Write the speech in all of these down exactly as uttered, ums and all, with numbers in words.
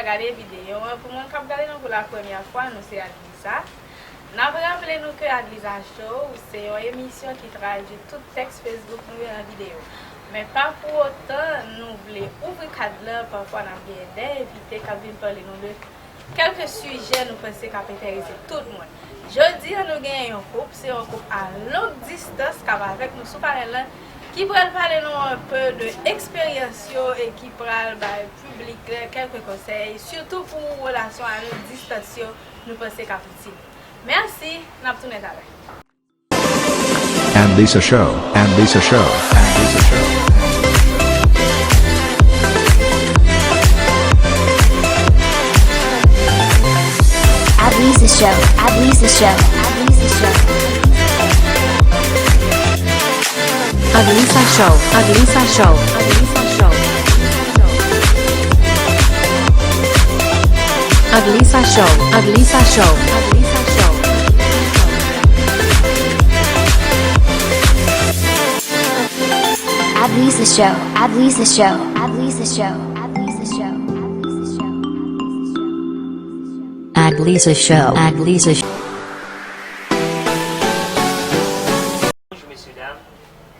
Gade videyo an. Pou moun k ap gade nou pou la premyè fwa, nou se Adliza. N ap raple nou ke Adliza Show se yon emisyon ki tradui tout tèks Facebook nou yo an videyo. Men pa pou otan, nou vle ouvri kad la, pafwa n ap genyen de envite k ap vin pale nou de kèlke sijè nou panse k ap enterese tout moun. Jodi a, nou genyen yon koup, se yon koup a long distans k ap avèk nou sou panèl lan, ki pral pale nou anpe de eksperyans yo e ki pral bay piblik la kèlke konsèy, sitou pou relasyon a long distans yo, nou panse k ap itil. Mèsi, n ap tounen talè. Adliza Show, Adliza Show, Adliza Show. Adliza Show, Adliza Show, Adliza Show. Adliza Show, Adliza Show, Adliza Show. Adliza Show, Adliza Show, Adliza Show. Adliza Show, Adliza Show, Adliza Show, Adliza Show, Adliza Show. Adliza Show, Adliza Show. Bonjou, mesye dam.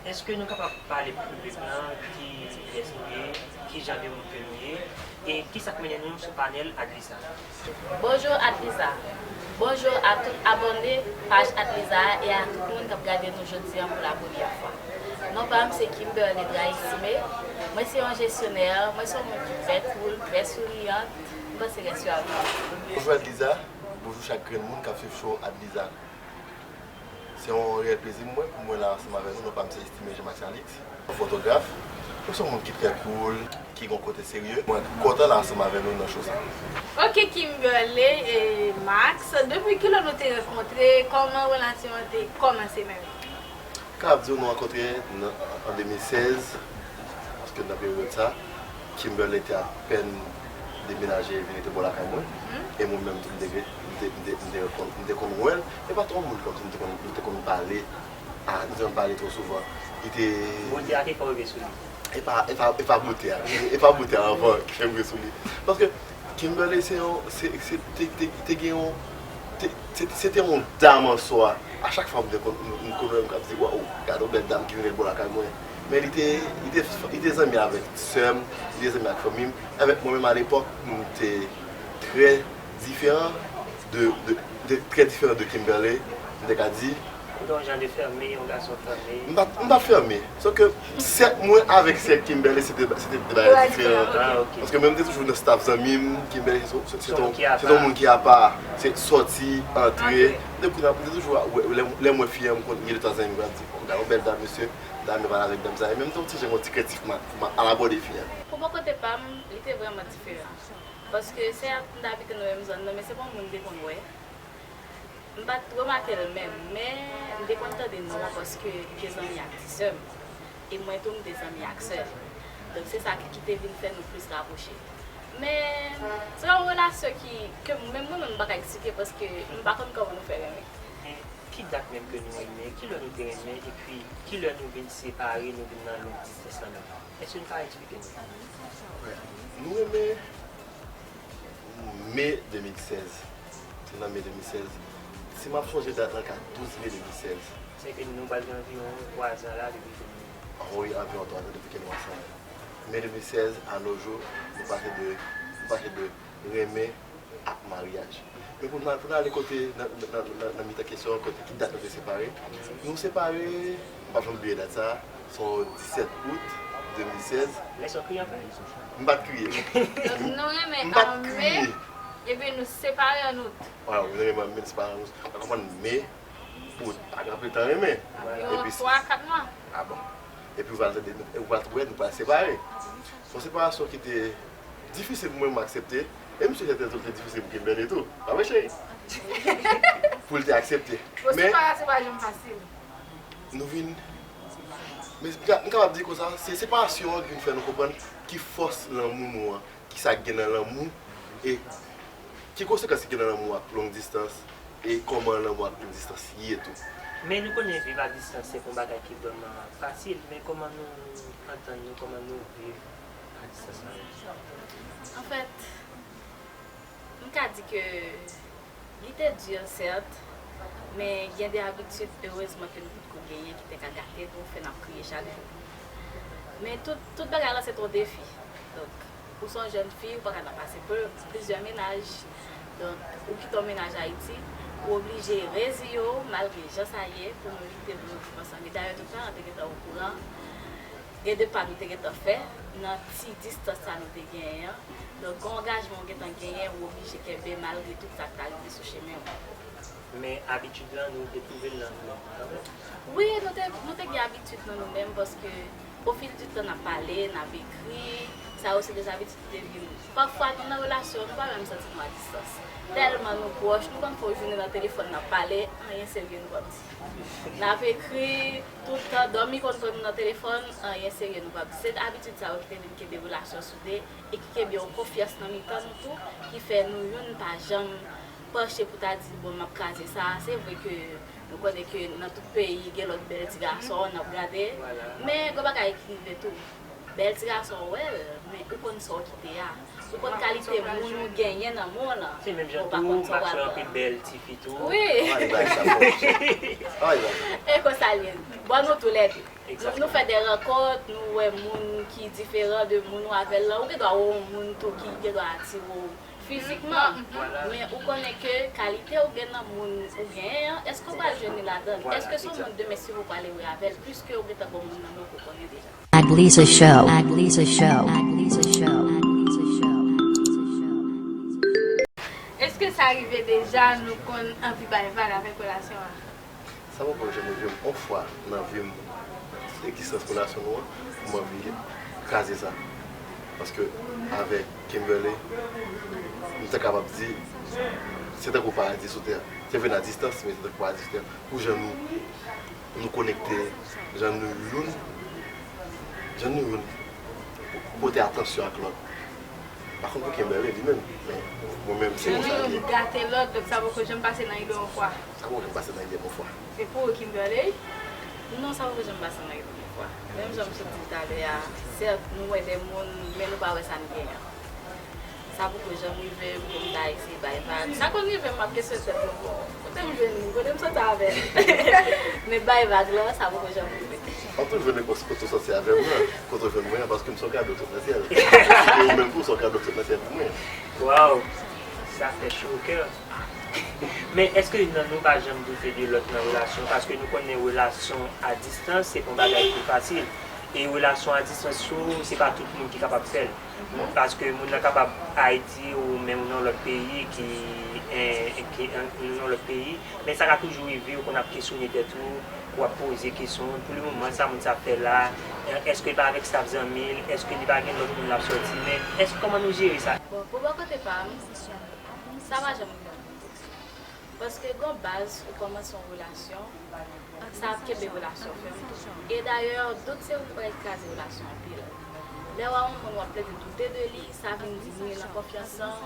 Èske nou kapab pale pou piblik lan kiyès nou ye, ki jan de moun ke nou ye, e kisa k mennen nou sou panèl Adliza? Bonjou Adliza. Bonjou a tout abòne paj Adliza a e a tout moun k ap gade nou jodi a pou la premyè fwa. Non pa m se Kimberly Draisime. Mwen se yon jesyonè, mwen se yon moun ki trè cool, trè souriant. M panse rès yo ap vini. Bonjou Adliza. Bonjou chak grenn moun k ap swiv show Adliza. Se yon reyèl plezi pou mwen, pou mwen la ansanm avè nou. Non pa m se Estimé Jean Max Alix, yon fotograf. Mwen se yon moun ki trè cool, ki gon kote serye. Mwen kontan la ansanm avè nou nan show sa. Ok, Kimberly e Max, depi kilè nou te rankontre? Kòman relasyon an te kòmanse menm? Kapab di w nou rankontre nan, an de mil sèz, paske nan peryòd sa, Kimberly te apèn demenaje vin rete bò lakay mwen, e mwen menm tou m te, m te, m te, m te konn, m te konn wè l, e pa twò moun kòmsi m te konn, m te konn pale, a, m te konn pale twò souvan. Li te Bote a ki fè w rive sou li? E pa, e pa, e pa bote a, e pa bote a anvan ki fè m rive sou li. Paske Kimberly se yon, se, se, te, te, te gen yon, te, se, se te yon dam an swa. A chak fwa m te konn, m, m konn wè m k ap di, "Waw, gade yon bèl dam ki vin ret bò lakay mwen." Men li te, li te, li te zanmi avèk sè m, li te zanmi ak fanmi m. Avèk mwen menm alepòk, nou te trè diferan de, de, de, trè diferan de Kimberly, m te ka di. Ou te yon jan de fèmen, yon gason fèmen? M pa, m pa fèmen. Sòf ke sèk mwen avèk sèk Kimberly, se te, se te de bagay diferan. Ah, ok. Paske mwen, m te toujou nan staff zanmi m, Kimberly, se, se, se, se yon moun ki apa, se sòti, antre. Depi kounye a, m te toujou, wè, lè, lè m wè fi a, m konn gen de tan zanmi m ap di, "Bon, gade yon bèl dam, mesye, dam yo pale avèk dam sa." E menm jan yon ti jan yon ti krentif pou m, pou m al abòde fi a. Pou bò kote pa m, li te vrèman diferan. Paske se ap m t abite nan menm zòn nan, men se pa yon moun m te konn wè. M pa t remake l menm, men m te konn tande non an paske li te zanmi ak ti sè m. E mwen tou, m te zanmi ak sè l. Donk, se sa ki, ki te vin fè nou plis rapwoche. Men, se yon relasyon ki, ke menm mwen menm, m pa ka eksplike paske m pa konn kòman nou fè renmen. Ki dat menm ke nou renmen, kilè nou te renmen, epi kilè nou vin separe, nou vin nan long distans lan menm? Èske nou ka eksplike nou? Wè. Nou renmen me de mil sèz. Se nan me de mil sèz. Si m ap sonje dat lan, ka douz me de mil sèz. Se ke nou pral gen anviwon twa zan la depi ke nou... Wi, anviwon twa zan depi ke nou ansanm. Me de mil sèz, à nos jours, nou pase de, nou pase de renmen ak maryaj. Men pou n, pou n ale kote, nan, nan, nan, nan mitan kesyon an, kote ki dat nou te separe. Nou separe, m p ap janm bliye dat sa, se yon disèt out de mil sèz. Lè sa w kriye anpil? M pa t kriye. Donk, nou renmen an me, epi nou separe an out. Wè, nou renmen an me, nou separe an out. Ou konprann, me, out, pa gen anpil tan renmen. Enviwon twa, kat mwa. Ah bon. Epi ou pral tande, ou pral wè, nou pral separe. Se yon separasyon ki te difisil pou mwen, m aksepte. E m swete te, te difisil pou Kimberly tou. Pa vre, cheri? Pou l te aksepte. Bon, men separasyon pa janm fasil. Nou vin, men m ka, m kapab di konsa, se separasyon an ki vin fè nou konprann ki fòs lanmou nou an, ki sa k gen nan lanmou, e ki konsekans ki gen nan lanmou ak long distans, e kòman lanmou ak long distans ye tou. Men nou konnen viv a distans se pa yon bagay ki vrèman fasil, men kòman nou antann nou, kòman nou viv a distans la menm? Anfèt, M ka di ke li te di, sèt, men gen de abitid, erezman, ke nou potko genyen ki te ka gate nou, fè n ap kriye chak jou. Men tout, tout bagay lan se t on defi. Donk, ou se yon jèn fi, ou pa ka nan pase plizyè mennaj. Donk, ou kite yon mennaj Ayiti, ou oblije reziye w, malgre jan sa ye, pou nou lite, pou nou viv ansanm. E dayè, tout paran te gentan okouran. Gen de pa nou te gentan fè nan ti distans sa nou te genyen an. Donk, gon angajman ou gentan genyen, ou oblije kenbe malgre tout sa k ta rive sou chemen w. Men abitid lan, nou te twouve l nan nou menm kanmenm. Wi, nou te, nou te gen abitid nan nou menm, paske ofil di tan n ap pale, n ap ekri, sa yo se de abitid ki te vin. Pafwa, nou nan relasyon, nou pa menm santi nou a distans. Tèlman nou pwòch, nou konn fè yon jounen nan telefòn, n ap pale, anyen serye nou p ap di. N ap ekri, tout tan, dòmi konn pran nou nan telefòn, anyen serye nou p ap di. Se abitid sa yo ki te vin kenbe relasyon soude e ki kenbe yon konfyans nan mitan nou tou, ki fè nou youn pa janm panche pou ta di, "Bon, m ap kraze sa." Se vre ke nou konnen ke nan tout peyi, gen lòt bèl ti gason n ap gade, men gon bagay ki rive tou. Bèl ti gason w wè l, men ou konn sa w kite a. Ou konn kalite moun ou genyen nan men w lan. Se menm jan tou, m ap wè anpil bèl tifi tou. Wi. Ay, bay sa fò. Ay, bay sa. E konsa l ye. Bon, nou toulède. Nou, nou fè de rankont, nou wè moun ki diferan de moun ou avè l lan. Ou gen dwa wè yon moun tou ki gen dwa atire w fizikman. Men ou konnen ke kalite ou gen nan moun ou genyen an, èske w pral jwenn li ladan l? Èske se yon moun demen si w prale wè avè l, piske ou gentan gen moun nan men w ke w konnen deja? Adlisa Show. Adlisa Show. Adlisa Show. Adlisa Show. Èske sa rive deja nou konn anvi bay vag avèk relasyon an? Sa poko janm rive m on fwa nan vi m, egzistans relasyon nou an, pou m anvi kraze sa. Paske avèk Kimberley, m ta kapab di, se tankou paradi sou tè. Se vin a distans, men se tankou paradi sou tè. Pou jan nou, nou konekte, jan nou youn, jan nou youn pote atansyon ak lòt. Pa kont pou Kimberley li menm, men mwen menm se konsa li ye. Youn gate lòt, donk sa poko janm pase nan ide w on fwa. Sa poko janm pase nan ide m on fwa. E pou ou, Kimberley? Non, sa poko janm pase nan ide m on fwa. Menm jan m sot di talè a, sèt, nou wè de moun, men nou pa wè sa n genyen. Sa poko janm rive m pou m ta eseye bay vag. Sa konn rive m, m ap kesyone tèt mwen, bon, kote m jwenn li, kote m soti avè l? Men bay vag lan, sa poko janm rive. An tou jwenn nenpòt kote w soti avè m nan, kote w jwenn mwen an, paske m se yon kado tout nan syèl. E ou menm tou, w se yon kado tout nan syèl pou mwen. Waw, sa fè cho o kè. Men èske youn nan nou pa janm doute de lòt nan relasyon? Paske nou konnen relasyon a distans, se pa yon bagay ki fasil. E relasyon a distans tou, se pa tout moun ki kapab fè l. Paske moun nan kapab Ayiti ou menm nan lòt peyi ki, eh, ki, eh, nan lòt peyi, men sa ka toujou rive, ou konn ap kesyone tèt ou, ou ap poze kesyon, pou le moman, sa moun sa ap fè la, eh, èske l pa avèk staff zanmi l, èske li pa gen lòt moun l ap sòti, men èske, kòman nou jere sa? Bon, pou bò kote pa m, sa pa janm rive m. Paske gon baz ou kòmanse yon relasyon, sa ap kenbe relasyon fèm tou. E dayè, dout se youn nan bagay ki kraze relasyon anpil. Lè w a yon moun w ap plede doute de li, sa vin diminye nan konfyans lan,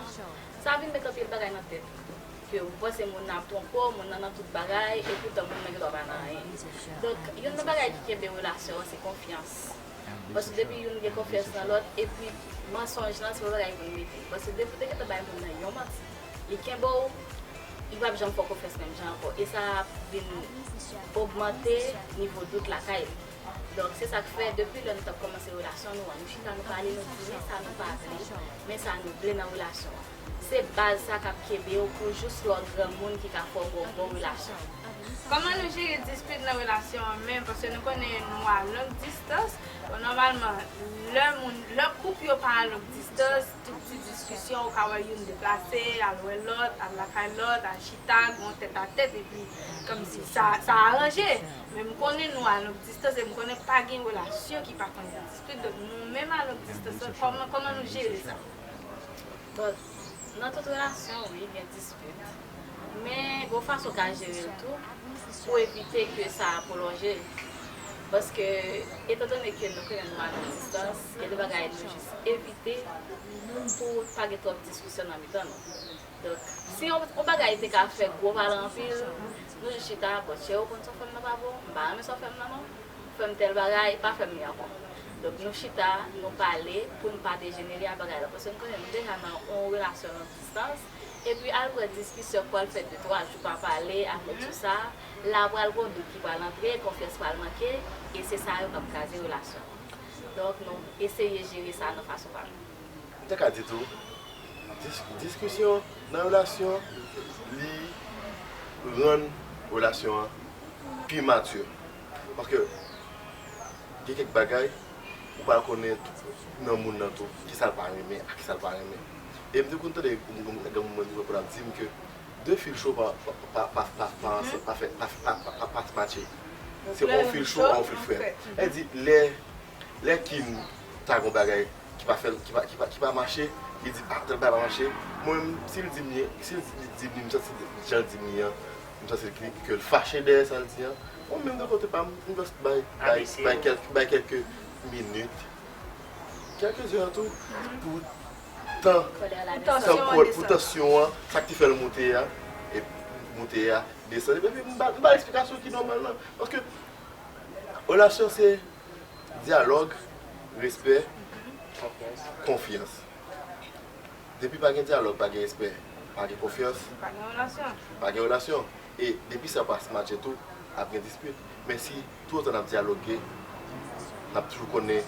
sa vin met anpil bagay nan tèt ou. Ke ou panse moun nan ap twonpe w, moun nan nan tout bagay, e poutan moun nan gen dwa pa nan anyen. Donk, youn nan bagay ki kenbe relasyon an, se konfyans. Paske depi youn gen konfyans nan lòt, epi mansonj lan, se yon bagay pou l mete. Paske depi w te gentan bay moun nan yon manti, li kenbe w, li p ap janm fè w konfyans menm jan ankò. E sa ap vin ogmante nivo dout lakay li. Donk, se sa k fè, depi lè nou t ap kòmanse relasyon nou an, nou chita, nou pale, nou di men sa nou pa vle, men sa nou vle nan relasyon an. Se baz sa k ap kenbe w pou jous lè w granmoun ki ka fè w gen yon bon relasyon. Kòman nou jere dispit nan relasyon an menm? Paske nou konnen nou a long distans. Bon, nòmalman, lè moun, lè koup yo pa a long distans, tout ti diskisyon, ou ka wè youn deplase, al wè lòt, al lakay lòt, al chita, gen yon tèt a tèt, epi kòmsi sa, sa aranje. Men m konnen nou a long distans, e m konnen pa gen relasyon ki pa konn gen dispit. Donk, nou menm a long distans lan, kòman, kòman nou jere sa? Bon, nan tout relasyon, wi, gen dispit. Men, gon fason w ka jere l tou, pou evite ke sa pwolonje. Paske, etandone ke nou konnen nou a long distans, gen de bagay nou jis evite pou pa gen twòp diskisyon nan mitan nou. Donk, si yon, yon bagay te ka fè gwo pale anpil, nou jis chita, bon, cheri, ou konn sa w fè m nan pa bon, m pa renmen sa w fè m nan non. Fè m tèl bagay, pa fè m li ankò. Donk, nou chita, nou pale pou n pa dejenere a bagay la. Paske nou konnen nou deja nan yon relasyon long distans, Epi al pran diskisyon k pral fè de twa jou pa pale akoz de sa, la pral gon dout ki pral antre, konfyans pral manke, e se sa yo k ap kraze relasyon. Donk, nou eseye jere sa nan fason pa nou. M ta ka di tou, dis- diskisyon nan relasyon, li rann relasyon an pi mati. Paske gen kèk bagay, ou pral konnen nan moun nan tou, kisa l pa renmen, ak kisa l pa renmen. E m te konn tande yon nèg, yon moun mwen pou l ap di m ke de fil cho pa, pa, pa, pa, pa, pa, pa, pa, pa, pa, pa matche. Se yon fil cho ak yon fil frèt. Sa vle di, lè, lè Kim ta gon bagay ki pa fè l, ki pa, ki pa, ki pa mache, li di, ah, tèl bagay pa mache. Mwen menm, si l di m li, si l di, di m li, m santi jan l di m li an, m santi ke, ke l fache dèyè sa l di an. Mwen menm de kote pa m, m just bay, bay, bay kèlke, bay kèlke minit, kèlke zè tou, pou tan, pou tan, pou tansyon an, sa k te fè l monte a, e monte a, desann. Epi m ba, m ba l eksplikasyon ki nòmal lan. Paske relasyon se dyalòg, respè, konfyans. Depi pa gen dyalòg, pa gen respè, pa gen konfyans, pa gen relasyon. E depi sa pa matche tou, ap gen dispit. Men si toutotan n ap dyaloge, n ap toujou konnen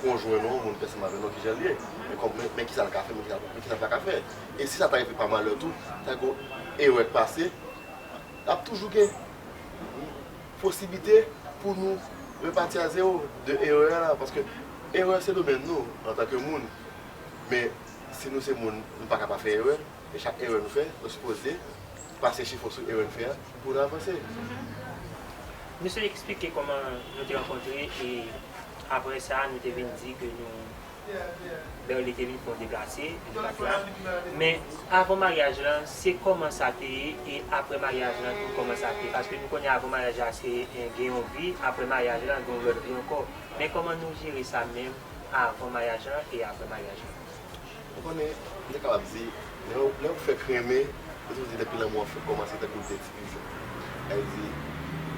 konjwen nou, moun ki ansanm avè nou, kijan l ye. Men kòm, men, men kisa l ka fè, men kisa, men kisa l pa ka fè. E si sa ta rive pa malè tou, ta gen erè k pase, ap toujou gen posiblite pou nou repati a zewo de erè a la, paske erè se domèn nou antanke moun. Men si nou se moun, nou pa ka pa fè erè, e chak erè nou fè, nou sipoze pase chifon sou erè n fè a pou n avanse. Nou sot eksplike kòman nou te rankontre e apre sa nou te vin di ke nou Beverly te vin fè yon deplase, li te pati la. Men avan maryaj lan, se kòman sa te ye, e apre maryaj lan tou, kòman sa te ye? Paske nou konnen avan maryaj la, se gen yon vi, apre maryaj lan, gen yon lòt vi ankò. Men kòman nou jere sa menm avan maryaj lan e apre maryaj lan? Ou konnen, m te kapab di, lè w, lè w fèk renmen, yo toujou di depi lanmou an fèk kòmanse tankou de ti pijon. Sa vle di,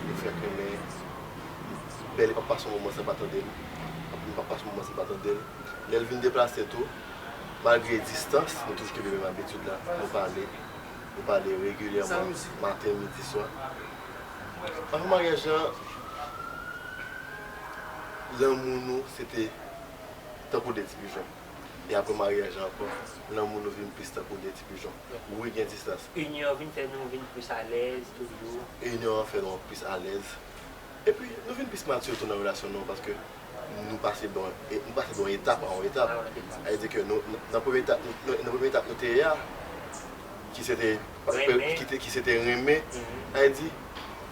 nou fèk renmen, Beverly p ap pase yon moman san pa tande m, m p ap pase yon moman san pa tande l. Lè l vin deplase tou, malgre distans, nou toujou kenbe menm abitid la. Nou pale, nou pale regilyèman, maten, midi, swa. Avan maryaj lan, lanmou nou se te tankou de ti pijon. E apre maryaj lan ankò, lanmou nou vin plis tankou de ti pijon. Wi, gen distans. Inyon an vin fè nou vin plis alèz toujou. Inyon an fè nou plis alèz. Epi, nou vin plis mati tou nan relasyon nou an, paske nou pase de yon, nou pase de yon etap a yon etap. Sa vle di ke nou, nan premye etap, nou, nan premye etap nou te ye a, ki se te, ki te, ki se te renmen, sa vle di,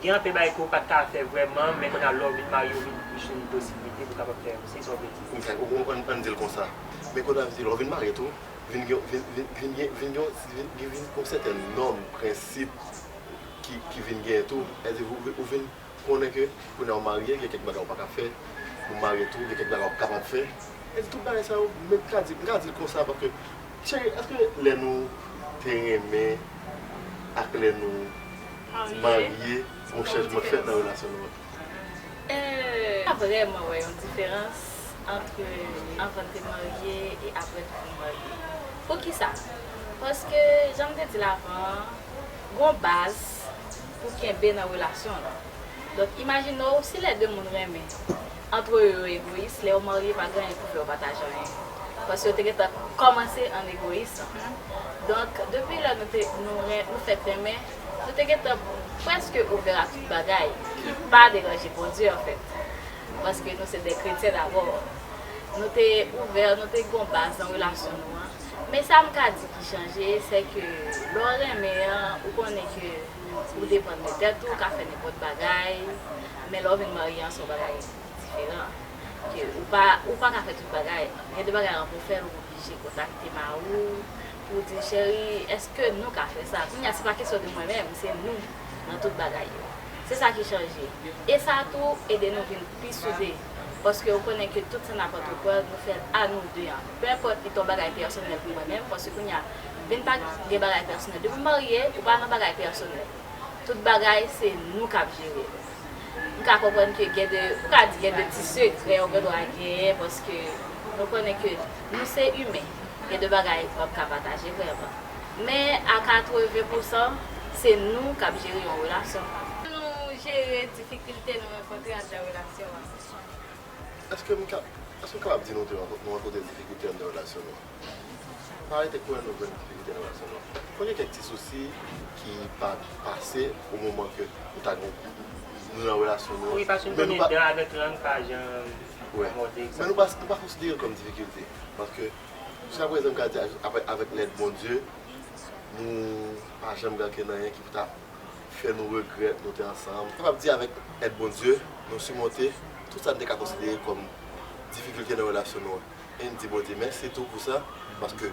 gen anpil bagay ke w pa t ka fè vrèman, men kounye a lè w vin marye, w vin plis jwenn posiblite pou w kapab fè yo. Se sa w vle di? Egzak, ou, ou, ann, ann di l konsa. Men kounye a, lè w vin marye tou, vin gen, vin, vin, vin gen, vin gen, vin, vin, vin gen yon sètèn nòm, prensip ki, ki vin genyen tou. Sa vle di, ou, ou vin konnen ke kounye a w marye, gen kèk bagay ou pa ka fè. Ou marye tou, gen kèk bagay ou kapab fè. E tout bagay sa yo, men m ka di, m ka di l konsa, paske, cheri, èske lè nou te renmen ak lè nou marye, gon chanjman fèt nan relasyon nou an? Euh, m pa vrèman wè yon diferans ant anvan n te marye e apre n fin marye. Poukisa? Paske, jan m te di l avan an, gon baz pou kenbe nan relasyon an. Donk, imajine w, si lè de moun renmen, antre yo yo egoyis, lè yo marye, pa gen anyen pou fè yo pataje anyen. Paske yo te gentan kòmanse an egoyis. Donk, depi lè nou te, nou ren, nou fèk renmen, nou te gentan prèske ouvè a tout bagay, ki pa deranje Bondye, anfèt. Paske nou se de kretyen dabò. Nou te ouvè, nou te gon baz nan relasyon nou an. Men sa m ka di ki chanje, se ke lè w renmen an, ou konnen ke ou depann de tèt ou, ou ka fè nenpòt bagay, men lè w vin marye an, se yon bagay diferan. Ke ou pa, ou pa ka fè tout bagay. Gen de bagay an pou w fè l, ou oblije kontakte mari w pou w di l, cheri, èske nou ka fè sa? Kounye a, se pa kesyon de mwen menm, se nou nan tout bagay yo. Se sa ki chanje. E sa tou ede nou vin pi soude. Paske ou konnen ke tout sa n ap antreprann, nou fè l a nou de an. Pe enpòt li te yon bagay pèsonèl pou mwen menm, paske kounye a, vin pa gen bagay pèsonèl. Depi w marye, ou pa nan bagay pèsonèl. Tout bagay, se nou k ap jere l. M ka konprann ke gen de, m ka di gen de ti sekrè ou gendwa genyen, paske nou konnen ke nou se imen. Gen de bagay w p ap ka pataje vrèman. Men a katreven pousan, se nou k ap jere yon relasyon. Nou jere difikilte nou rankontre anndan relasyon an. Èske m ka, èske m kapab di nou te rankontre, nou rankontre difikilte anndan relasyon nou an? Pa rete kwè nou jwenn difikilte nan relasyon nou an. Fò gen kèk ti sousi ki pa pase o moman ke nou ta gen, nou nan relasyon nou an. Wi, paske nou konnen dan avèk lang pa janm mòde. Men nou pa, nou pa konsidere l kòm difikilte. Paske, jiska prezan, m ka di, avèk, avèk lèd Bondye, nou pa janm gen ankenn anyen ki pou ta fè nou regrèt nou te ansanm. M kapab di avèk èd Bondye, nou simonte tout sa n te ka konsidere kòm difikilte nan relasyon nou an. E n di Bondye mèsi tou pou sa, paske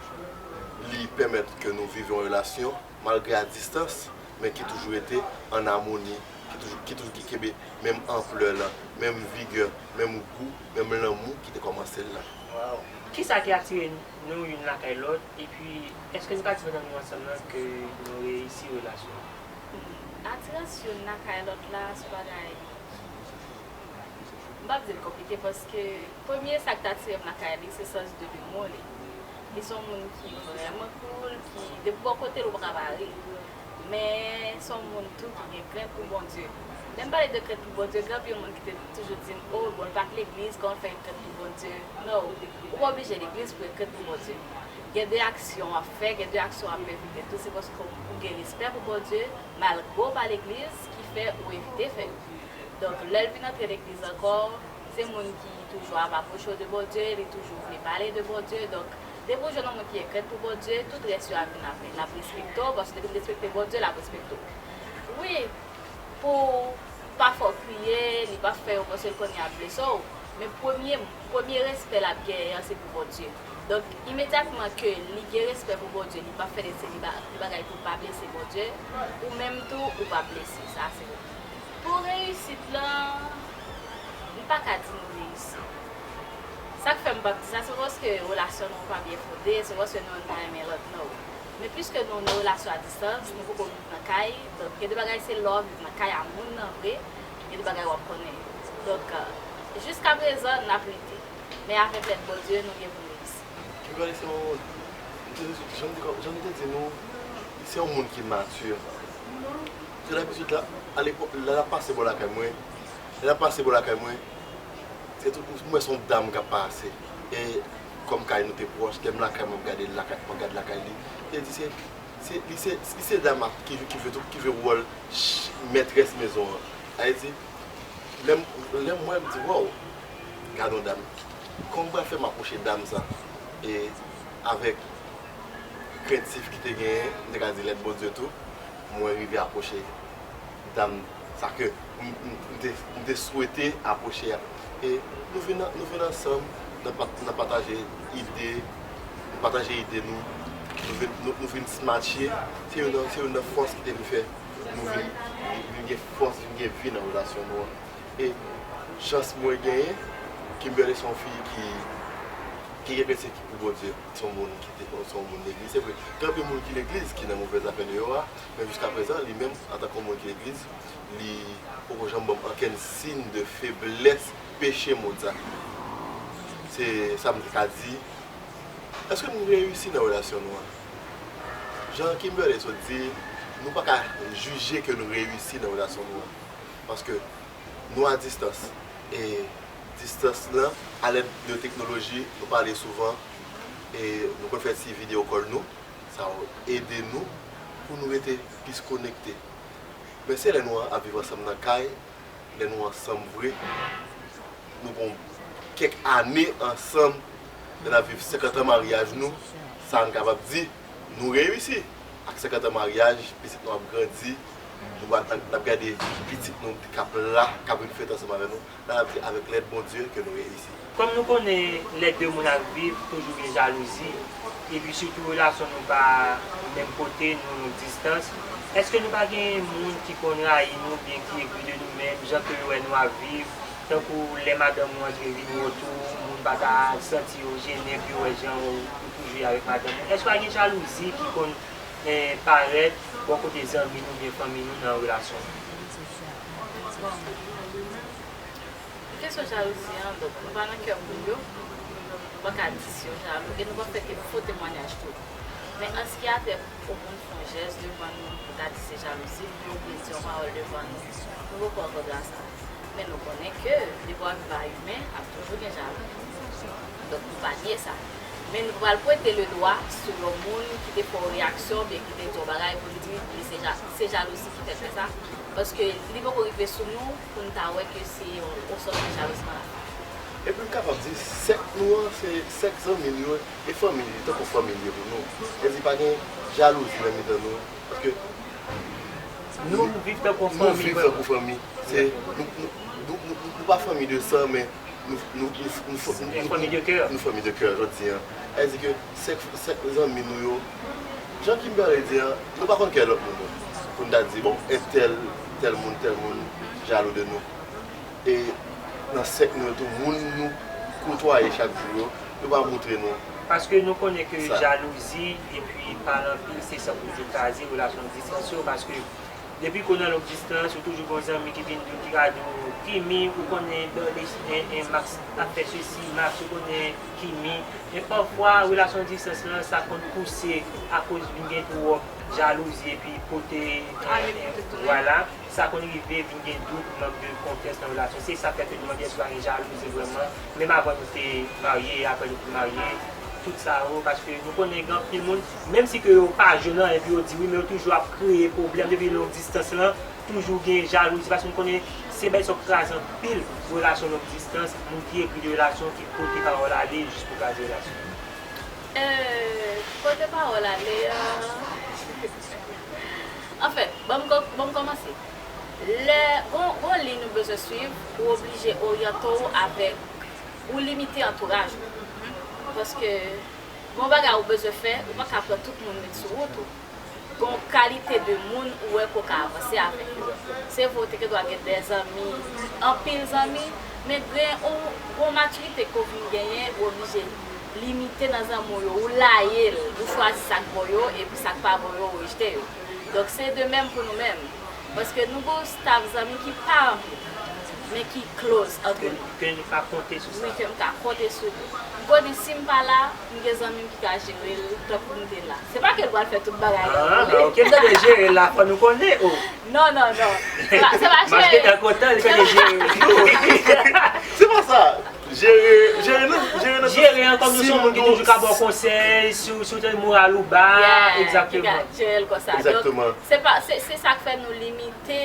li pèmèt ke nou viv yon relasyon, malgre a distans, men ki toujou rete ann amoni, ki toujou, ki toujou ki kenbe menm anplè lan, menm vigè, menm gou, menm lanmou ki te kòmanse l la. Waw! Kisa ki atire nou youn lakay lòt, epi èske nou ka di pandan nou ansanm nan ke nou reyisi relasyon an? Atirans youn lakay lòt la, se yon bagay, m p ap di l konplike, paske premye sa k t atire m lakay li, se sans de limou li. Li se yon moun ki vrèman cool, ki depi bò kote l ou pa ka pa ri. Men se yon moun tou ki gen krent pou Bondye. Lè m pale de krent pou Bondye, gen anpil moun ki te toujou di m, "O, bon, l pa t legliz, kòman l fè gen krent pou Bondye?" No, ou pa oblije legliz pou gen krent pou Bondye. Gen de aksyon w ap fè, gen de aksyon w ap evite tou, se paske ou gen respè pou Bondye, malgre w pa legliz, ki fè ou evite fè yo. Donk, lè l vin antre legliz ankò, se moun ki toujou ap apwoche w de Bondye, li toujou vle pale de Bondye. Donk, depi w jwenn yon moun ki gen krent pou Bondye, tout rès yo ap vin apre. L ap respekte w, paske depi l respekte Bondye, l ap respekte w. Wi, pou pa fè w kriye, li p ap fè yo panse l konnen ap blese w. Men premye, premye respè l ap genyen an, se pou Bondye. Donk, imedyatman ke li gen respè pou Bondye, li p ap fè de seri ba-, de bagay pou pa blese Bondye, ou menm tou, ou p ap blese. Sa, se pou reyisit lan, m pa ka di nou reyisi. Sa k fè m p ap di sa, se paske relasyon nou pa byen fonde, se paske nou youn pa renmen lòt, no. Men piske nou nan relasyon a distans, nou poko viv nan kay, donk gen de bagay se lè w ap viv nan kay a moun nan vre, gen de bagay w ap konnen yo. Donk, jiska prezan, n ap lite. Men avèk lèd Bondye, nou gen pou n reyisi. Kimberly se yon, jan m te, jan m te di nou, se yon moun ki mati. Se dabitid la, alepòk, lè l ap pase bò lakay mwen, lè l ap pase bò lakay mwen, se tout, m wè se yon dam k ap pase. E kòm kay nou te pwòch, lè m lakay mwen, m gade l lakay, mwen gade lakay li. Te di se, se, li se, li se dam ap, ki, ki jwe tout, ki jwe wòl ch-, mètrès mezon an. Sa vle di, lè m, lè m wè, m di, "Waw, gad yon dam." Kòman m pral fè m apwoche dam sa? E avèk krentif ki te genyen, m te ka di lèd Bondye tou, mwen rive apwoche dam sa ke m, m, m te, m te swete apwoche a. E nou vin, nou vin ansanm, n ap, n ap pataje ide, nou pataje ide nou, nou vin, nou, nou vin matche. Se youn nan, se youn nan fòs ki te vin fè nou vin, vin gen fòs, vin gen vi nan relasyon nou an. E chans mwen genyen, Kimberly se yon fi ki, ki gen prensip, ki pou Bondye. Se yon moun ki te, se yon moun legliz. Se vre, gen anpil moun ki legliz ki nan movèz zafè deyò a, men jiska prezan, li menm, antanke yon moun ki legliz, li poko janm ban m ankenn siy de feblès, peche, mo sa. Se sa m te ka di. Èske nou reyisi nan relasyon nou an? Jan Kimberly sot di, nou pa ka jije ke nou reyisi nan relasyon nou an. Paske nou a distans. E distans lan, alèd de teknoloji, nou pale souvan, e nou konn fè ti video call nou, sa ede nou pou nou rete plis konekte. Men se lè nou ap viv ansanm nan kay, lè nou ansanm vre, nou gon kèk ane ansanm, lè n ap viv senkant an maryaj nou, sa n kapab di, nou reyisi. Ak senkant an maryaj, pitit nou ap grandi, nou va, n ap gade pitit nou k ap la, k ap vin fete ansanm avè nou, la n ap di avèk lèd Bondye ke nou reyisi. Kòm nou konnen lè de moun ap viv, toujou gen jalouzi, epi sitou relasyon nou pa menm kote, nou nan distans, èske nou pa gen moun ki konn rayi nou, oubyen ki egri de nou menm, jan ke yo wè nou ap viv, tankou lè madanm ou antre vin wè w tou, moun pa ta santi yo jennen pou yo wè jan ou, ou toujou ye avèk madanm ou? Èske pa gen jalouzi ki konn, eh, parèt bò kote zanmi nou oubyen fanmi nou nan relasyon nou? Kesyon jalouzi an, donk, nou pa nan kè moun yo, nou pa ka di si yo jalou, e nou pa fè ke fo temwayaj tou. Men an se ki a tè pou yon moun fè yon jès devan nou, pou ta di se jalouzi li ye, oubyen di yon pawòl devan nou, nou poko ankò di sa. Men nou konnen ke depi w ap viv a imen, ap toujou gen jalou. Donk, nou pa nye sa. Men nou pa pral pwente ledwa sou yon moun ki te fè yon reyaksyon, oubyen ki te di yon bagay pou n di li se ja-, se jalouzi ki fè l fè sa. Paske li poko rive sou nou pou n ta wè ke se yon, yon sòt de jalouzi nan lavi. Epi m kapab di, sèk nou an, se sèk zanmi nou yo, e fanmi li, tankou fanmi li ye pou nou. Sa vle di pa gen jalouzi nan mitan nou, paske nou, nou viv tankou fanmi, nou viv tankou fanmi. Se, nou, nou, nou, nou, nou pa fanmi de san, men nou, nou, nou, nou, nou, nou fanmi de kè. Nou fanmi de kè, jodi an. Sa vle di ke sèk, sèk zanmi nou yo, jan Kimberly di an, nou pa konn kè lòt moun yo. Pou n ta di, bon, entèl, tèl moun, tèl moun jalou de nou. E nan sèk nou yo tou, moun nou kotwaye chak jou yo, yo pa montre nou. Paske nou konnen ke jalouzi epi pale anpil, se sa pou te kraze relasyon distans yo, paske depi ke w nan long distans, ou toujou gen yon zanmi ki vin di w, ki ka di w, Kimi, ou konnen, en, en, Max ap fè sesi, Max, ou konnen, Kimi. Men pafwa, relasyon distans lan, sa konn pouse akoz vin gen twòp jalouzi epi pote, en, en, vwala. Sa konn rive vin gen dout, mank de konfyans nan relasyon. Se sa k fè ke nou mande èske pa gen jalouzi vrèman, menm avan nou te marye, apre nou te marye, tout sa yo, paske nou konnen gen anpil moun, menm si ke yo pa jwenn anyen pou yo di wi, men yo toujou ap kreye pwoblèm depi long distans lan, toujou gen jalouzi, paske nou konnen se bagay sa k kraze anpil relasyon long distans, moun ki egri de relasyon, ki pote pawòl ale jis pou kraze relasyon. Euh, pote pawòl ale, euh, anfèt, ban m kò-, ban m kòmanse. Lè gon, gon liy ou bezwen swiv, ou oblije oryante w avèk, ou limite antouraj ou. Paske gon bagay ou bezwen fè, ou pa ka pran tout moun met sou wout ou. Gon kalite de moun ou wè ke w ka avanse avèk yo. Se vre, ou te gen dwa gen de zanmi, anpil zanmi, men gen yon, gon matirite ke w vin genyen, ou oblije limite nan zanmi w yo, ou laye l, ou chwazi sa k bon yo, epi sa k pa bon yo, ou rejte yo. Donk, se de menm pou nou menm. Paske nou gon staff zanmi ki pa anpil, men ki close antre nou. Ke nou ka konte sou sa. Wi, ke m ka konte sou li. M konnen si m pa la, m gen zanmi m ki ka jere l tankou m te la. Se pa ke l pral fè tout bagay la pou li. Ah, ok, m tande jere l la, fò nou konnen, oh. Non, non, non. Se pa, se pa jere. M gentan kontan, li tande jere l. Se pa sa. Jere, jere nan, jere nan sans. Jere an kòm nou se yon moun ki toujou ka ba w konsèy, si w, si w te moral ou ba, egzakteman. Ki ka jere l konsa. Egzakteman. Donk, se pa, se, se sa k fè nou limite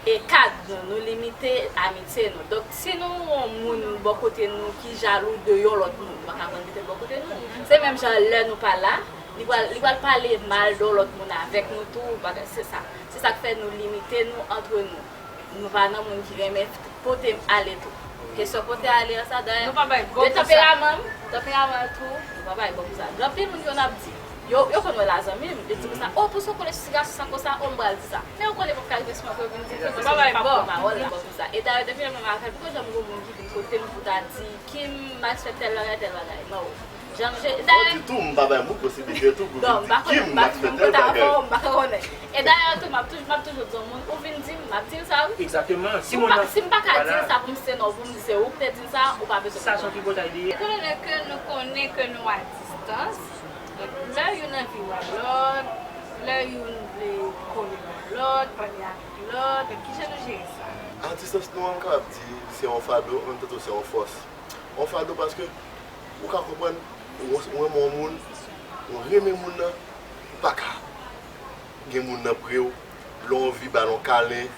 e kad nou, nou limite amitye nou. Donk, si nou wè yon moun bò kote nou ki jalou de yon lòt moun, nou pa ka pran kite l bò kote nou. Se menm jan lè nou pa la, li pral, li pral pale mal de yon lòt moun avèk nou tou, bagay, se sa. Se sa k fè nou limite nou antre nou. Nou pa nan moun ki renmen pote ale tou. Kesyon pote ale an sa, dayè, de tanperaman m, tanperaman l tou, nou pa bay bon pou sa. Gen anpil moun ki konn ap di, yo, yo konn wè l a zanmi m, yo di konsa, oh, pou sa w konnen si gason sa konsa, oh, m pral di sa. Men yo konnen pap ka rive sou mwen pou yo vin di, se paske m pap pran pawòl bon pou sa. E dayè, depi lè m avè l, poko janm gon moun ki vin kote m pou ta di, Kim, Max fè tèl bagay, tèl bagay. Non. Janm je-, dayè, di tou, m pa bay moun posiblite tou pou di Kim, Max fè tèl bagay. M pa konnen. E dayè tou, m ap toujou, m ap toujou di yon moun, ou vin di m, m ap di l sa, wi. Egzakteman. Si m pa, si m pa ka di l sa pou m site non w, pou m di se ou ki te di l sa, ou pa bezwen konprann. Sa se yon pibotay li ye. Etan done ke nou konnen ke nou a distans, donk lè youn anvi wè lòt, lè youn vle kole nan lòt, pale avèk lòt, donk kijan nou jere sa? A distans nou an, m kapab di se yon fado, an menm tan tou se yon fòs. Yon fado paske ou ka konprann, ou, ou renmen yon moun, ou renmen moun nan, ou pa ka gen moun nan pre w, lè w anvi ba l yon kalen,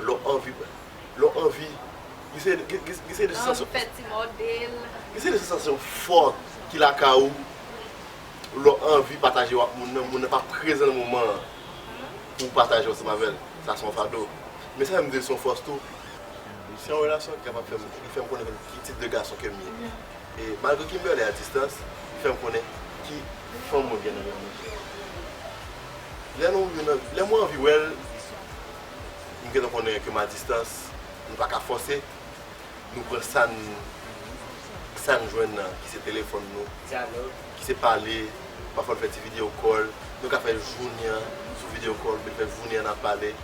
lè w anvi, lè w anvi, gen se, gen, gen, gen se de sansasyon, fè ti mòde l, gen se de sansasyon fò ki lakay ou, lè w anvi pataje w ak moun nan, moun nan pa prezan nan moman an pou w pataje ansanm avè l. Sa se yon fado. Men sa fè m di l se yon fòs tou. Se yon relasyon ki kapab fè m, ki fè m konnen ki tip de gason ke m ye. E malgre Kimberly a distans, li fè m konnen ki fanm mwen gen nan men mwen. Lè nou, lè mwen anvi wè l, m gentan konnen ke m a distans, nou pa ka fòse, nou pran sa n, sa n jwenn nan, ki se telefòn nou, ki se pale, pafwa n fè ti video call, nou ka fè jounen an sou video call, oubyen fè jounen an n ap pale.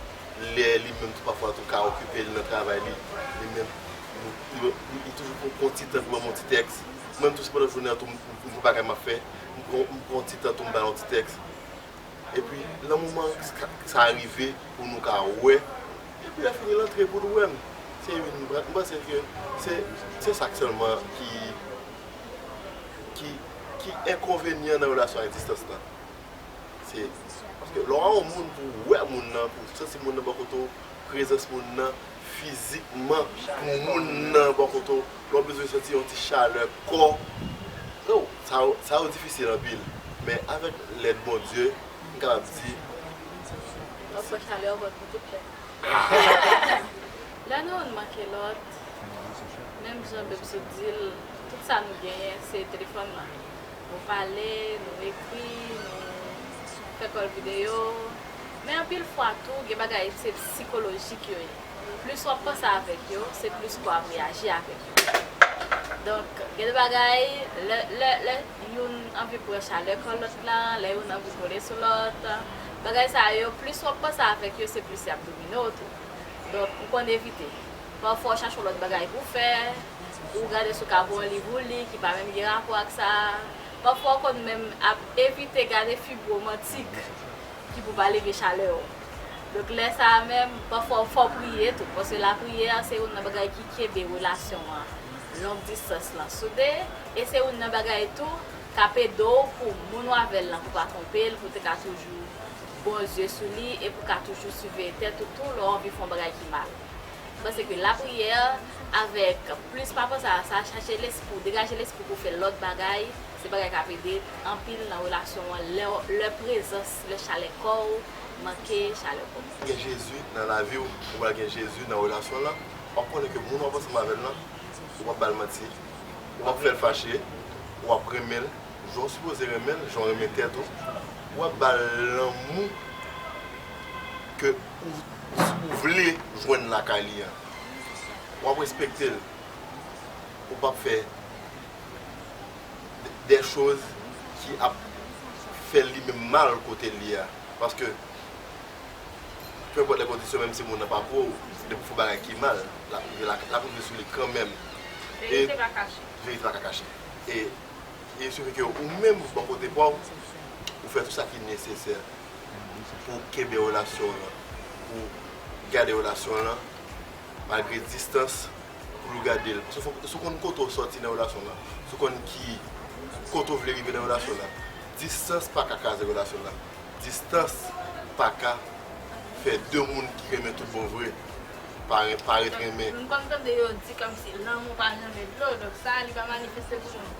Lè li menm tou pafwa tou ka okipe l nan travay li, li menm. Li, li, li toujou pran, pran ti tan pou mwen, yon ti tèks. Mwen menm tou, se pandan jounen an tou, m, m, m, bagay m ap fè, m pran, m pran ti tan tou, m ba l yon ti tèks. Epi, nan moman sa, sa rive pou nou ka wè, epi lè fini, l antre pou l wè m. Se youn, m panse ke se, se sa k sèlman ki, ki, ki enkonvenyan nan relasyon a distans lan. Se, paske lè w a yon moun pou w wè moun nan, pou w santi moun nan bò kote w, prezans moun nan, fizikman, pou moun nan bò kote w, lè w bezwen santi yon ti chalè kò. Oh, sa yo, sa yo difisil anpil. Men avèk lèd Bondye, m kapab di, Papa chalè w bon pou tout lè. Lè nou youn manke lòt, menm jan Bebs di l, tout sa nou genyen, se telefòn nan. Nou pale, nou ekri, nou fè kòl videyo. Men anpil fwa tou, gen bagay se sikolojik yo ye. Plis w ap panse avèk yo, se plis kò w ap reyaji avèk yo. Donk, gen de bagay, lè, lè, lè youn anvi pran chalè kò lòt la, lè youn anvi kole sou lòt, bagay sa yo, plis w ap panse avèk yo, se plis y ap domine w tou. Donk, ou konn evite. Pafwa, w chache yon lòt bagay pou w fè, ou gade si w ka pran yon liv ou li ki pa menm gen rapò ak sa. Pafwa, w konn menm ap evite gade fib womantik ki pou pa leve chalè w. Donk, lè sa a menm, pafwa, fò w priye tou, paske lapriyè, se youn nan bagay ki kenbe relasyon an, long distans lan, soude, e se youn nan bagay tou k ap ede w pou moun w avè l lan, pou pa twonpe l, pou w te ka toujou bon zye sou li, e pou w ka toujou siveye tèt ou tou, lè w anvi fè yon bagay ki mal. M panse ke lapriyè, avèk plis pa panse a sa, chache lespri w, degaje lespri pou w fè lòt bagay, se bagay k ap ede anpil nan relasyon an, lè, lè prezans, lè chalè kò w manke chalè kò w. Gen Jezi nan lavi w, ou pral gen Jezi nan relasyon lan, w ap konnen ke moun w ap ansanm avè l lan, ou p ap ba l manti, ou p ap fè l fache, ou ap renmen l, jan w sipoze renmen l, jan w renmen tèt ou, w ap ba l lanmou ke ou, ou vle jwenn lakay li an. W ap respekte l. Ou p ap fè de, de choz ki ap fè li menm mal kote l ye a. Paske, penpòt lè kondisyon, menm si moun nan pa pran w, depi w fè yon bagay ki mal, l ap rive la, l ap rive sou li kanmenm. E verite pa kache. Verite pa ka kache. E, e sifi ke ou menm, bò kote pa w, ou fè tout sa ki nesesè pou w kenbe relasyon w lan, pou w gade relasyon w lan, malgre distans, pou w gade l. Paske fòk, si w konn kote w sòti nan relasyon w lan, si w konn ki kote w vle rive nan relasyon w lan, distans pa ka kraze relasyon w lan. Distans pa ka fè de moun ki renmen tout bon vre pa, pa ret renmen. M konn tande yo di kòmsi lanmou pa janbe dlo, donk sa a, li pa manifeste pou nou.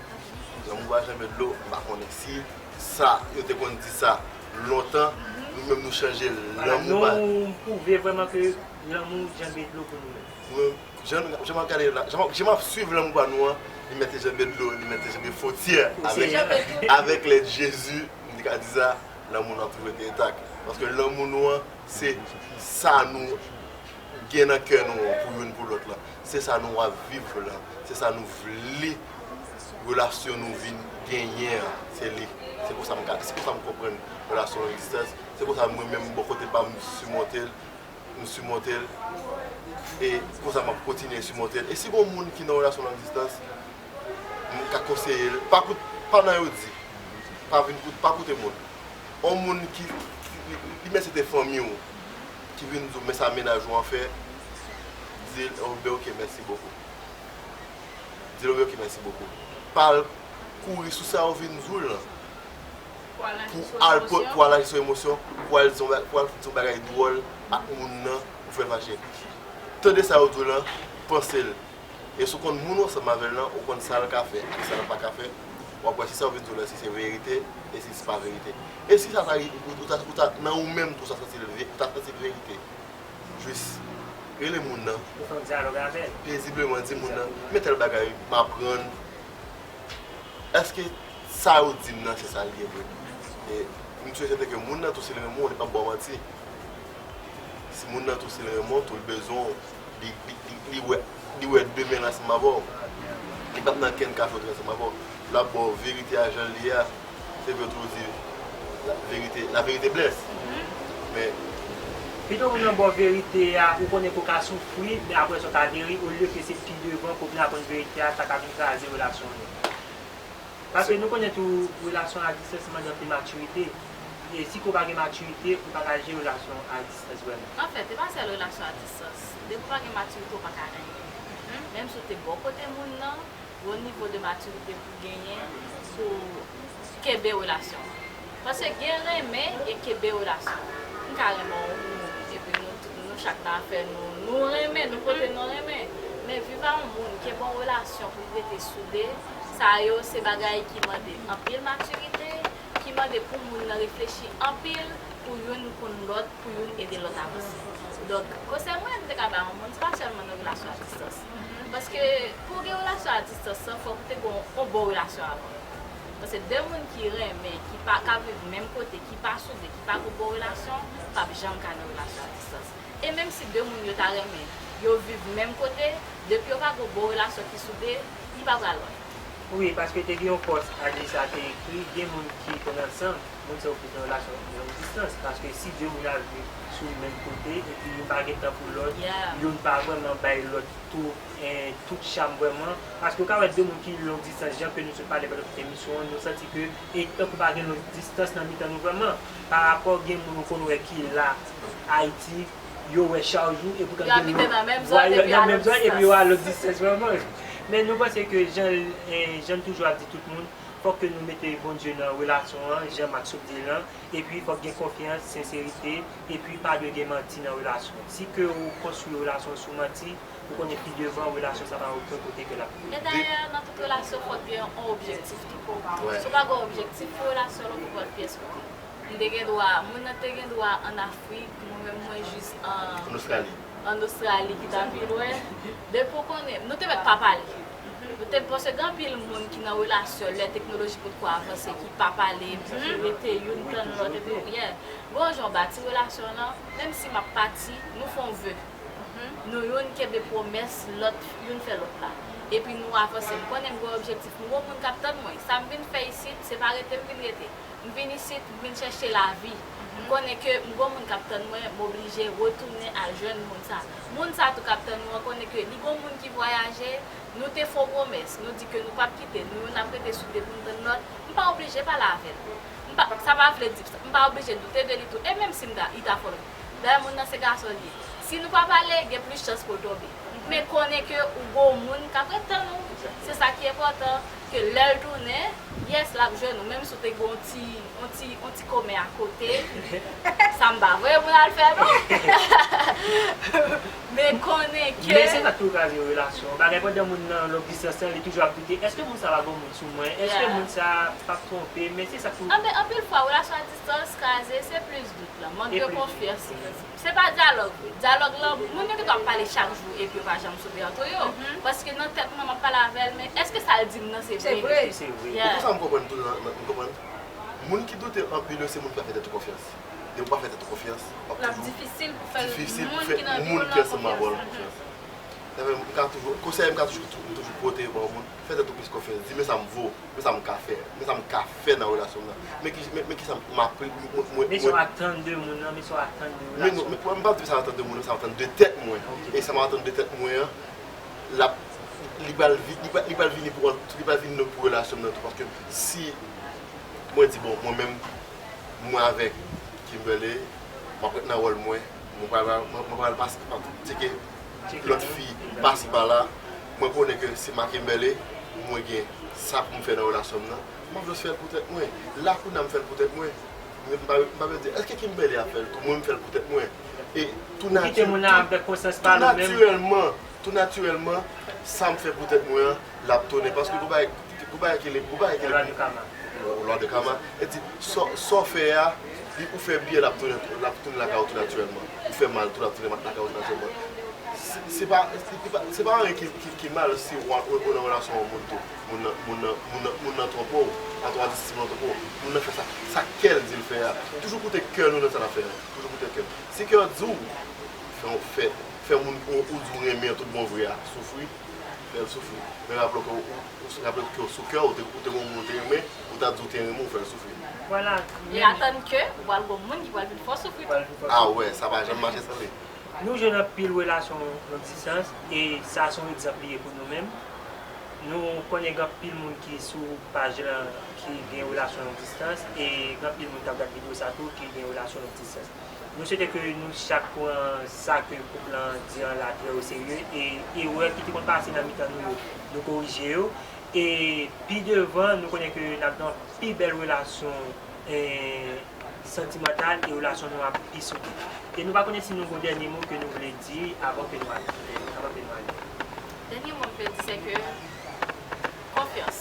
Lanmou pa janbe dlo, m pa konnen si sa, yo te konn di sa lontan, nou menm nou chanje l. Lanmou pa. Nou pwouve vrèman ke lanmou janbe dlo pou nou menm. Nou menm, jan, jan m ap gade la, jan m ap, jan m ap swiv lanmou pa nou an, li mèt te janbe dlo, li mèt te janbe fwontyè avèk, avèk lèd Jezi, m te ka di sa, lanmou nou ap toujou rete entak. Paske lanmou nou an, se sa nou gen nan kè nou an pou youn pou lòt lan. Se sa nou ap viv lan. Se sa nou vle relasyon nou vin genyen an. Se li. Se konsa m ka, se konsa m konprann relasyon long distans. Se konsa mwen menm bò kote pa m, m simonte l. M simonte l. E konsa m ap kontinye simonte l. E si gon moun ki nan relasyon long distans, m ka konseye l, pa kout, pa nan yo di. Pa vin kout, pa koute moun. On moun ki, ki, li, li mèsi te fanmi w, ki vin di w, men sa mennaj ou an fè, di l, oh, ben, ok, mèsi bokou. Di l, ok, mèsi bokou. Pa al kouri sou sa yo vin di w lan. Pou al aji sou emosyon, pou al aji sou emosyon, pou al di yon ba-, pou al di yon bagay dwòl ak moun nan, pou fè l fache. Tande sa yo di w lan, panse l. E si w konn moun ou ansanm avè l lan, ou konn sa l ka fè ak sa l pa ka fè, w ap wè si sa yo vin di w lan, si se verite, e si se pa verite. E si sa ta, ou, ou ta, ou ta, nan ou menm tou, ou ta santi l ve-, ou ta santi l verite. Jis rele moun nan. Ou fè yon dyalòg avè l. Pezibleman, di moun nan, men tèl bagay, m aprann. Èske sa yo di m nan, se sa l ye vre? E m sou sèten ke moun nan tou, si l renmen w, li p ap ba w manti. Si moun nan tou, si l renmen w tou, li bezwen w, li, li, li, li wè, li wè demen l ansanm avè w. Li p ap nan kenn kafotri ansanm avè w. L ap ba w verite a jan l ye a. Se vre tou di, la vérité, la vérité blesse. Men, Pito moun nan ba w verite a, ou konnen ke w ka soufri, men apre sa w ka geri, olye ke se pi devan ke w vin aprann verite a, sa ka vin kraze relasyon an nèt. Paske nou konnen tou, relasyon a distans mande anpil matirite. E si ke w pa gen matirite, ou pa ka jere relasyon a distans vrèman. Anfèt, e pa sèl relasyon a distans. Depi w pa gen matirite, ou pa ka anyen. Menm si w te bò kote moun nan, gon nivo de matirite pou genyen pou kenbe relasyon an. Paske gen renmen e kenbe relasyon. M ka renmen yon moun, epi nou, nou chak nan afè nou, nou renmen, nou kote nou renmen. Men viv a yon moun, kenbe yon relasyon pou l rete soude, sa yo se bagay ki mande anpil matirite, ki mande pou moun nan reflechi anpil, pou youn konn lòt, pou youn ede lòt avanse. Donk, konsèy mwen, m te ka bay yon moun, se pa sèlman nan relasyon a distans. Paske pou w gen relasyon a distans lan, fòk ou te gen yon, yon bon relasyon avan. Paske de moun ki renmen, ki pa ka viv menm kote, ki pa soude, ki pa gen bon relasyon, p ap janm ka nan relasyon a distans. E menm si de moun yo ta renmen, yo viv menm kote, depi yo pa gen bon relasyon ki soude, li pa pral lwen. Wi, paske te gen yon pòs Adlisa te ekri, gen moun ki konn ansanm, moun sa yo plis nan relasyon long distans. Paske si de moun ap viv sou menm kote, epi youn pa gen tan pou lòt, youn pa vrèman bay lòt tou, eh, tout cham vrèman. Paske ou ka wè de moun ki long distans, jan ke nou sot pale pandan tout emisyon an, nou santi ke, e tankou pa gen long distans nan mitan nou vrèman. Pa rapò gen moun ou konn wè ki la, Ayiti, yo wè chak jou, epi kan yo gen abite nan menm zòn, epi yo a long distans vrèman. Men nou panse ke jan, eh, jan n toujou ap di tout moun, fòk ke nou mete Bondye nan relasyon an, jan Max sot di l lan, epi fòk gen konfyans, senserite, epi pa dwe gen manti nan relasyon. Si ke ou konstwi relasyon sou manti, ou konnen pi devan, relasyon sa pa okenn kote ke l ap rive. E dayè, nan tout relasyon, fòk gen yon objektif tou. Si w pa gen objektif pou relasyon an, ou pral pyès kote. M te gen dwa, moun nan te gen dwa ann Afrik, mwen menm mwen jis an Ostrali. An Ostrali ki ta pi lwen. Depi w konnen, nou te mèt pa pale. Nou te, paske gen anpil moun ki nan relasyon lè teknoloji potko avanse ki pa pale, mete youn tann lòt epi, yeah. Bon jan w bati relasyon an, menm si m ap pati, nou fè yon ve. Nou youn kenbe pwomès lòt, youn fè lòt la. Epi nou avanse. M konnen m gen objektif, m gen moun k ap tann mwen. Sa m vin fè isit, se pa rete m vin rete. M vin isit, m vin chèche lavi. M konnen ke m gon moun k ap tann mwen, m oblije retounen al jwenn moun sa. Moun sa tou k ap tann ou an konnen ke li gon moun ki vwayaje, nou te fè yon pwomès, nou di ke nou p ap kite, nou youn ap rete soude pou n tann lòt. M pa oblije pale avè l. M pa, sa pa vle di, m pa oblije doute de li tou. E menm si m ta, li ta fè l. Dayè, moun nan se gason li ye. Si nou pa pale, gen plis chans pou l tonbe. Men konnen ke ou gon moun k ap ret tann ou. Se sa ki enpòtan, ke lè l tounen, yes, l ap jwenn ou. Menm si w te gen yon ti, yon ti, yon ti komen akote, sa m pa voye moun al fè, non. Men konnen ke Men se sa k tou kraze relasyon. Bagay pandan moun nan long distans lan, li toujou ap doute, èske moun sa pa gon moun sou mwen? Èske moun sa p ap twonpe? Men se sa k tou Anben, anpil fwa, relasyon a distans kraze, se plis dout lan, mank de konfyans. Se pa dyalòg vre. Dyalòg lan, moun yo gentan ap pale chak jou epi yo pa janm soude antre yo. Paske nan tèt mwen, m ap pale avè l, men èske sa l di m nan se vre? Èske se vre? Ou konn sa m konprann tou, m konprann. Moun ki doute anpil yo, se moun ki pa fè tèt ou konfyans. Depi w pa fè tèt ou konfyans, w ap toujou, difisil pou fè moun ki ansanm avè w konfyans. Sa fè m ka toujou, konsèy m ka toujou, m toujou pote ba yon moun, fè tèt ou plis konfyans. Di, men sa m vo, men sa m ka fè, men sa m ka fè nan relasyon m nan. Men ki, men, men ki sa m ap, mwen, mwen, Men sa w atann de moun nan, men sa w atann de relasyon. Men non, men m p ap di sa m atann de moun nan, sa m atann de tèt mwen. E sa m atann de tèt mwen an, l ap, li pral vi-, li pral, li pral vini pou, li pral vini pou relasyon m nan tou, paske si mwen di, bon, mwen menm, mwen avèk Kimberley, m ap ret nan wòl mwen, mwen pral, mwen, mwen pral pase, m ap tcheke lòt fi pase pa la, mwen konnen ke se m ak Kimberley, mwen gen sa pou m fè nan relasyon m nan, m ap jis fè l pou tèt mwen. La kounye a m fè l pou tèt mwen. M pa, m pa vle di, èske Kimberley ap fè l tou? Mwen m fè l pou tèt mwen. E tou nati-, tou, tou natirèlman, tou natirèlman, sa m fè pou tèt mwen an, l ap tounen. Paske gon bagay, gon bagay ki rele, gon bagay ki rele lwa de kama. Lwa de kama. E di, sa w, sa w fè a, li, ou fè byen, l ap tounen, l ap tounen lakay ou tou natirèlman. Ou fè mal tou, l ap tounen lakay ou tou natirèlman. Se, se pa, se pa, se pa anyen ki, ki, ki mal si w, ou, ou nan relasyon ak yon moun tou. Moun nan, moun nan, moun nan, moun nan twonpe w, an twa di si moun nan twonpe w. Moun nan fè sa, sa kè l di l fè a. Toujou koute kè nou nan sa n ap fè a. Toujou koute kè. Si kè w di w, fè, fè, fè moun ou, ou di w renmen an tout bon vre a soufri, fè l soufri. Men raple w ke ou, ou, raple w ke sou kè w, ou te, ou te gen yon moun ou te renmen, ou ta di w te renmen w, fè l soufri. Vwala. E atann ke ou pral gon moun ki pral vin fè w soufri tou. Ah wè, sa pa janm mache san li. Nou jwenn anpil relasyon long distans, e sa se yon egzanp li ye pou nou menm. Nou konnen gen anpil moun ki sou paj lan ki gen relasyon long distans, e gen anpil moun k ap gad videyo sa tou ki gen relasyon long distans. Nou swete ke nou chak pran sa ke koup lan di an la trè o serye, e erè ki te konn pase nan mitan nou yo, nou korije yo. E pi devan, nou konnen ke n ap gen pi bèl relasyon, eh, santimantal, e relasyon nou ap pi soude. E nou pa konnen si nou gon dènye mo ke nou vle di avan ke nou ale. Avan ke nou ale. Dènye mo m vle di, se ke konfyans.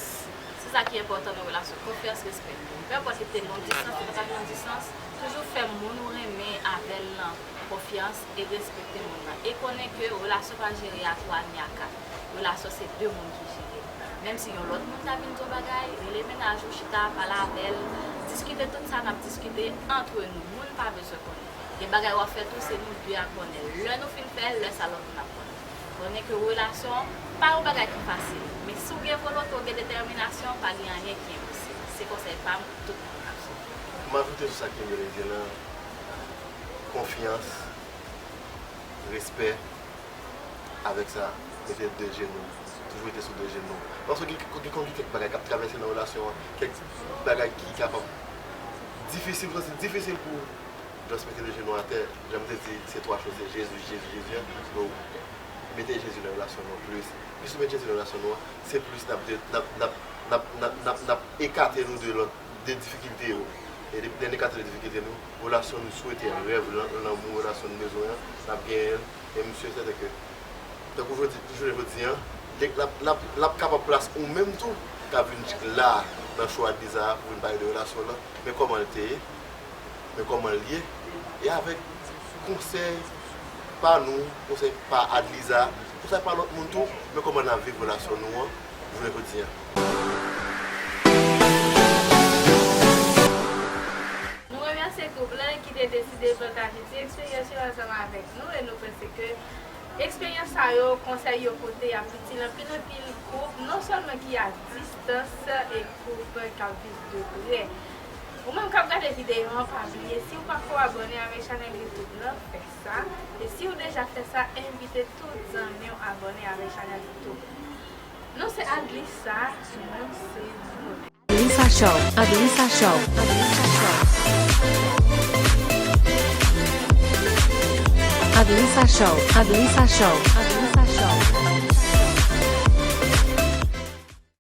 Se sa ki enpòtan nan relasyon. Konfyans, respè. Peu importe li te long distans, li pa t long distans, toujou fè moun ou renmen avè l lan konfyans e respekte moun nan. E konnen ke relasyon pa jere a twa ni a kat. Relasyon se de moun ki jere. Menm si yon lòt moun ta vin di yon bagay, rele mennaj ou, chita, pale avè l, diskite tout sa n ap diskite antre nou. Moun pa bezwen konnen. Gen bagay w ap fè tou, se nou de ap konnen. Lè nou fin fè l, lè sa lòt moun ap konnen. Konnen ke relasyon pa yon bagay ki fasil. Men si w gen volonte, w gen detèminasyon, pa gen anyen ki enposib. Se konsèy pa m pou tout moun k ap swiv. M ajoute sou sa Kimberly di lan, konfyans, respè, avèk sa, rete de jenou. Toujou rete sou de jenou. Paske gen, gen, gen kèk bagay k ap travèse nan relasyon an, kèk bagay ki kapab difisil, santi difisil pou just mete de jenou atè. Jan m te di, se twa choz, se Jezi, Jezi, Jezi an. Donk, mete Jezi nan relasyon nou plis. Plis nou met Jezi nan relasyon nou an, se plis n ap de, n ap, n ap, n ap, n ap, n ap, n ap ekate nou de lòt, de difikilte yo. E depi lè n ekate de difikilte nou, relasyon nou swete, rèv, lan-, lanmou, relasyon nou bezwen an, n ap genyen l. E m si e sèten ke, tankou jodi, jounen jodi an, li, l ap, l ap, l ap kapab plas ou menm tou, k ap vin la nan show Adliza a pou vin pale de relasyon lan. Men kòman l te ye, men kòman l ye, e avèk konsèy pa nou, konsèy pa Adliza, konsèy pa lòt moun tou, men kòman n ap viv relasyon nou an jounen jodi an. Nou remèsye koup lan ki te deside pataje ti eksperyans yo ansanm avèk nou, e nou panse ke eksperyans sa yo, konsèy yo pote ap itil anpil anpil koup, non sèlman ki a distans, e koup k ap viv de prè. Ou menm k ap gade videyo an, pa bliye, si w pa ko abòne avèk chanèl YouTube lan, fè sa. E si w deja fè sa, envite tout zanmi w abòne avèk chanèl YouTube. Nou se Adlisa, nou se Dimoun. Adlisa Show, Adlisa Show, Adlisa Show. Adlisa Show, Adlisa Show.